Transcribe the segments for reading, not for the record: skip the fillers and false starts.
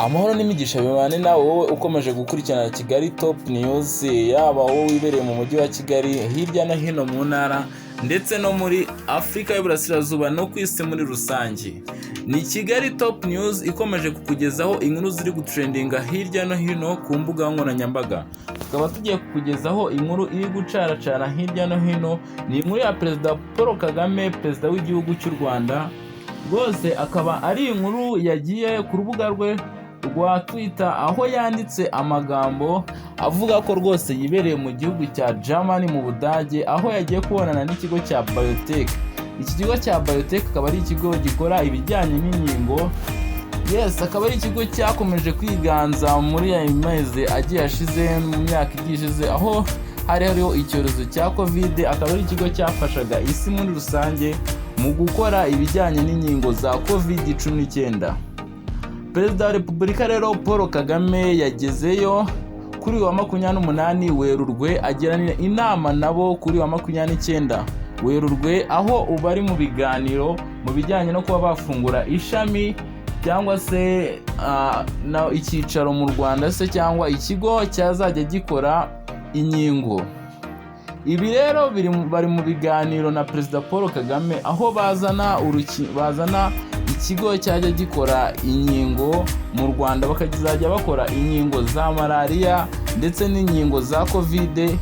Amahoro n'imigisha bibane nawe, wowe ukomeje gukurikirana Kigali Top News, yaba wowe wibereye mu mujyi wa Kigali, hirya no hino mu ntara, ndetse no muri Afurika y'Uburasirazuba no ku isi muri rusange. Ni Kigali Top News ikomeje kukugezaho inkuru ziri gutrendinga hirya no hino ku mbuga nkoranyambaga. Tukaba tugiye kukugezaho inkuru iri gucaracara hirya no hino. Ni inkuru ya Perezida Paul Kagame, perezida w'igihugu cy'u Rwanda. Rwose akaba ari inkuru yagiye ku rubuga rwe rwa Twitter, aho yanditse amagambo avuga ko rwose yibereye mu gihugu cya Germany, mu Budage, aho yagiye kubonana n'ikigo cya BioNTech. Iki kigo cya BioNTech akaba ari ikigo gikora ibijyanye n'inkingo. Yes, akaba ari ikigo cyakomeje kwiganza muri aya mezi agiye ashize, mu myaka igiye ishize, aho hari hariho icyorezo cya Covid. Akaba ari ikigo cyafashaga isi muri rusange mu gukora ibijyanye n'inkingo za Covid-19. Perezida wa Repubulika rero Paul Kagame yagezeyo kuri uyu wa 28 Werurwe, agirana inama nabo kuri wa 29 Werurwe, aho ubu ari mu biganiro mu bijyanye no kuba bafungura ishami cyangwa se icyicaro mu Rwanda se, cyangwa ikigo cyazajya gikora inkingo. Ibi rero bari mu biganiro na Perezida Paul Kagame, aho bazana ikigo cyajya gikora inkingo mu Rwanda, bakazajya bakora inkingo za malariya ndetse n'inkingo za Covid.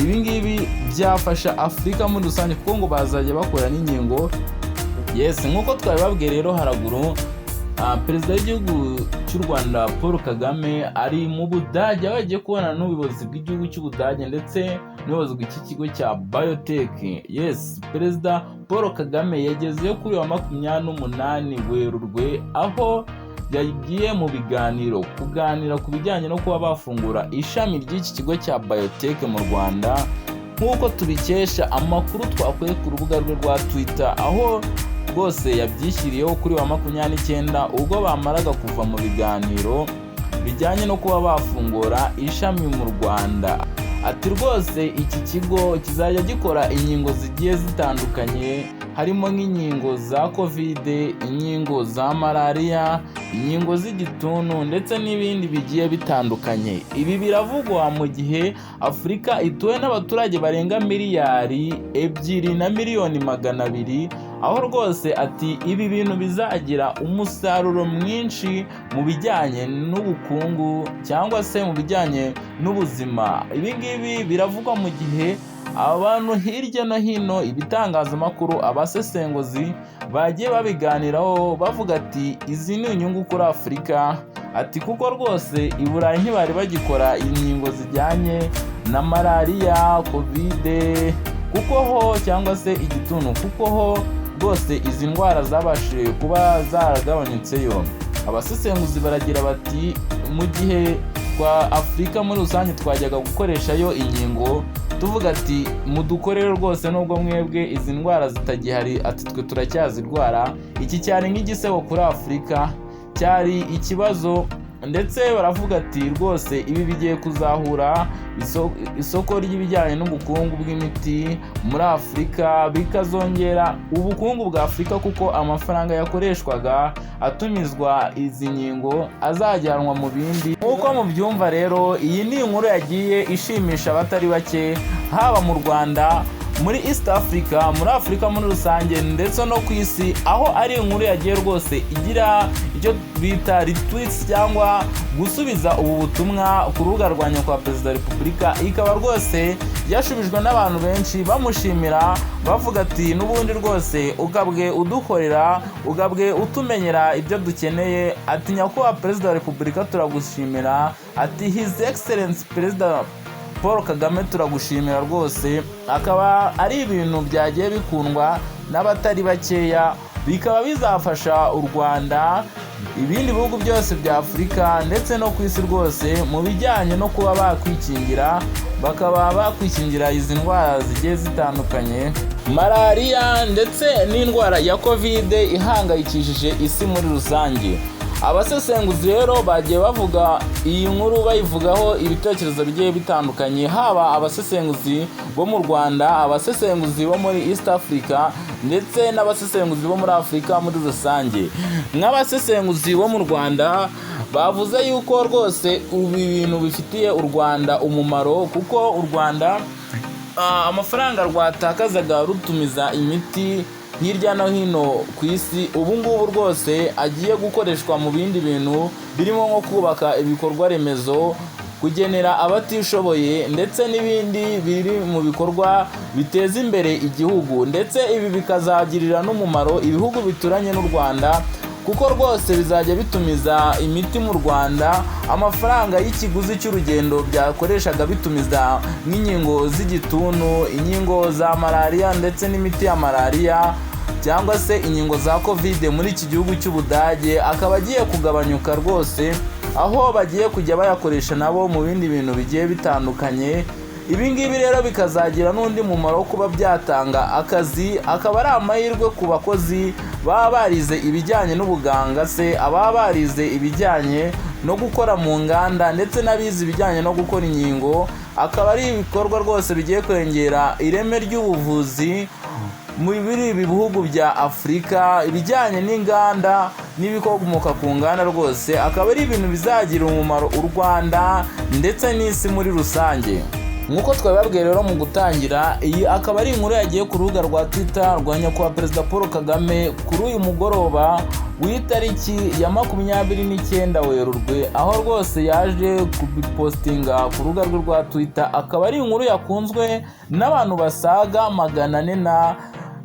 Ibi ngibi byafasha Afurika muri rusange, kuko ngo bazajya bakora n'inkingo. Yes, nk'uko twabibabwiye rero haraguru, Perezida w'igihugu cy'u Rwanda Paul Kagame ari mu Budage, aho yagiye kubonana n'ubuyobozi bw'igihugu cy'Ubudage ndetse n'ubuyobozi bw'iki kigo cya BioNTech. Yes, Perezida Paul Kagame yagezeyo kuri wa 28 Werurwe, aho yagiye mu biganiro, kuganira ku bijyanye no kuba bafungura ishami ry'iki kigo cya BioNTech mu Rwanda, nk'uko tubikesha amakuru twakuye ku rubuga rwe rwa Twitter, aho rwose yabyishyiriyeho kuri wa 29, ubwo bamaraga kuva mu biganiro bijyanye no kuba bafungura ishami mu Rwanda. Ati rwose iki kigo kizajya gikora inkingo zigiye zitandukanye, harimo nk'inkingo za Covid, inkingo za malariya, inkingo z'igituntu ndetse n'ibindi bigiye bitandukanye. Ibi biravugwa mu gihe Afurika ituwe n'abaturage barenga 2,200,000,000, aho rwose ati ibi bintu bizagira umusaruro mwinshi mu bijyanye n'ubukungu cyangwa se mu bijyanye n'ubuzima. Ibi ngibi biravugwa mu gihe abantu hirya no hino, ibitangazamakuru, abasesenguzi bagiye babiganiraho, bavuga ati izi ni inyungu kuri Afurika, ati kuko rwose i Burayi ntibari bagikora inkingo zijyanye na malariya, Covid, kuko ho, cyangwa se igituntu, kuko ho rwose izi ndwara zabashije kuba zaragabanyutseyo. Abasesenguzi baragira bati mu gihe kwa Afurika muri rusange twajyaga gukoreshayo inkingo, tuvuga ati mudukorere rwose, nubwo mwebwe izi ndwara zitagihari, ati twe turacyazirwara. Iki cyari nk'igisebo kuri Afurika, cyari ikibazo. Ndetse baravuga ati rwose ibi bigiye kuzahura isoko ry'ibijyanye n'ubukungu bw'imiti muri Afurika, bikazongera ubukungu bwa Afurika, kuko amafaranga yakoreshwaga atumizwa izi nkingo azajyanwa mu bindi. Nk'uko mubyumva rero, iyi ni inkuru yagiye ishimisha abatari bake, haba mu Rwanda, muri East Africa, muri Afurika muri rusange, ndetse no ku isi, aho ari inkuru yagiye rwose igira icyo bita retweets, cyangwa gusubiza ubu butumwa ku rubuga rwa nyakubahwa Perezida wa Repubulika, ikaba rwose yashubijwe n'abantu benshi bamushimira, bavuga ati n'ubundi rwose ugabwe udukorera, ugabwe utumenyera ibyo dukeneye. Ati nyakubahwa Perezida wa Repubulika, turagushimira. Ati His Excellence Perezida Paul Kagame, turagushimira rwose. Akaba ari ibintu byagiye bikundwa n'abatari bakeya, bikaba bizafasha u Rwanda, ibindi bihugu byose bya Afurika ndetse no ku isi rwose, mu bijyanye no kuba bakwikingira, bakaba bakwikingira izi ndwara zigiye zitandukanye, malariya ndetse n'indwara ya Covid ihangayikishije isi muri rusange. Abasesenguzi rero bagiye bavuga iyi nkuru, bayivugaho ibitekerezo bigiye bitandukanye, haba abasesenguzi bo mu Rwanda, abasesenguzi bo muri East Africa ndetse n'abasesenguzi bo muri Afurika muri rusange. Nk'abasesenguzi bo mu Rwanda Bavuze yuko rwose ubu ibintu bifitiye u Rwanda umumaro, kuko u Rwanda amafaranga rwatakazaga rutumiza imiti hirya no hino ku isi, ubu ngubu rwose agiye gukoreshwa mu bindi bintu birimo nko kubaka ibikorwa remezo, kugenera abatishoboye, ndetse n'ibindi biri mu bikorwa biteza imbere igihugu. Ndetse ibi bikazagirira n'umumaro ibihugu bituranye n'u Rwanda, kuko rwose bizajya bitumiza imiti mu Rwanda. Amafaranga y'ikiguzi cy'urugendo byakoreshaga bitumiza nk'inkingo z'igituntu, inkingo za malariya ndetse n'imiti ya malariya, cyangwa se inkingo za COVID muri iki gihugu cy'Ubudage, akaba agiye kugabanyuka rwose, aho bagiye kujya bayakoresha nabo mu bindi bintu bigiye bitandukanye. Ibi ngibi rero bikazagira n'undi mumaro wo kuba byatanga akazi, akaba ari amahirwe ku bakozi baba barize ibijyanye n'ubuganga se, ababa barize ibijyanye no gukora mu nganda, ndetse n'abize ibijyanye no gukora inkingo. Akaba ari ibikorwa rwose bigiye kongera ireme ry'ubuvuzi muri ibi bihugu bya Afurika. Ibijyanye n'inganda n'ibikomoka ku nganda rwose akaba ari ibintu bizagira umumaro u Rwanda ndetse n'isi muri rusange. Nk'uko twabibabwiye rero mu gutangira, iyi akaba ari inkuru yagiye ku rubuga rwa Twitter rwa Nyakubahwa Perezida Paul Kagame kuri uyu mugoroba w'itariki ya 29 Werurwe, aho rwose yaje kubipostinga ku rubuga rwe rwa Twitter. Akaba ari inkuru yakunzwe n'abantu basaga 400, na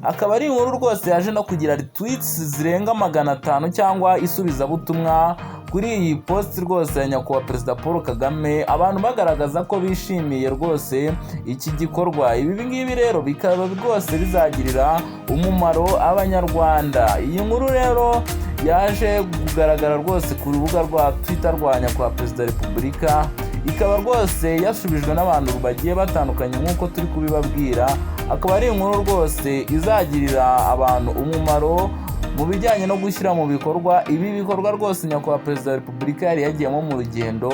akaba ari inkuru rwose yaje no kugira retweets zirenga 500 cyangwa isubizabutumwa kuri iyi post rwose ya Nyakubahwa Perezida Paul Kagame, abantu bagaragaza ko bishimiye rwose iki gikorwa. Ibi ngibi rero bikaba rwose bizagirira umumaro Abanyarwanda. Iyi nkuru rero yaje kugaragara rwose ku rubuga rwa Twitter rwa Nyakubahwa Perezida wa Repubulika, ikaba rwose yasubijwe n'abantu bagiye batandukanye nk'uko turi kubibabwira. Akaba ari inkuru rwose izagirira abantu umumaro mu bijyanye no gushyira mu bikorwa ibi bikorwa rwose Nyakubahwa Perezida wa Repubulika yari yagiyemo mu rugendo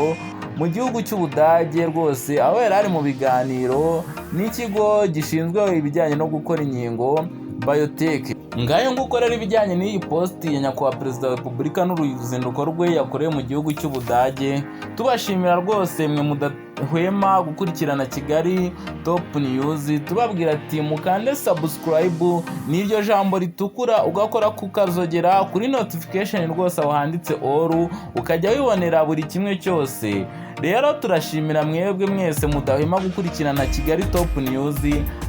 mu gihugu cy'Ubudage rwose, aho yari ari mu biganiro n'ikigo gishinzwe ibijyanye no gukora inkingo, BioNTech. Ngayo nguko rero ibijyanye n'iyi post ya Nyakubahwa Perezida wa Repubulika n'uruzinduko rwe yakorewe mu gihugu cy'Ubudage. Tubashimira rwose mwe mudahwema gukurikirana Kigali Top News, tubabwira ati mukande subscribe, n'iryo jambo ritukura, ugakora kukazogera kuri notification rwose aho handitse all, ukajya wibonera buri kimwe cyose. Rero turashimira mwebwe mwese mudahwema gukurikirana Kigali Top News,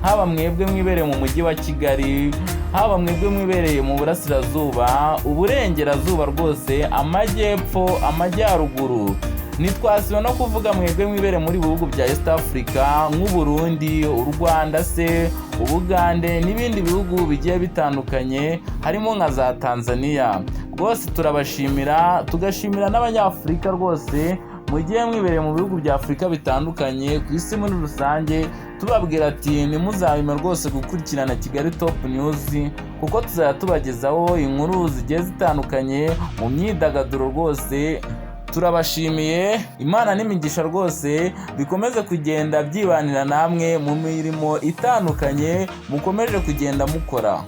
haba mwebwe mwibereye mu mujyi wa Kigali, haba mwebwe mwibereye mu burasirazuba, uburengerazuba rwose, amajyepfo, amajyaruguru. Ntitwasiba no kuvuga mwebwe mwibere muri bihugu bya East Africa nk'Uburundi, u Rwanda se, Ubugande n'ibindi bihugu bigiye bitandukanye harimo nka za Tanzania. Rwose turabashimira, tugashimira n'Abanyafurika rwose mugiye mwibereye mu bihugu bya Afurika bitandukanye, ku isi muri rusange, tubabwira ati ntimuzahweme rwose gukurikirana Kigali Top News, kuko tuzajya tubagezaho inkuru zigiye zitandukanye mu myidagaduro. Rwose turabashimiye. Imana n'imigisha rwose bikomeze kugenda byibanira namwe mu mirimo itandukanye mukomeje kugenda mukora.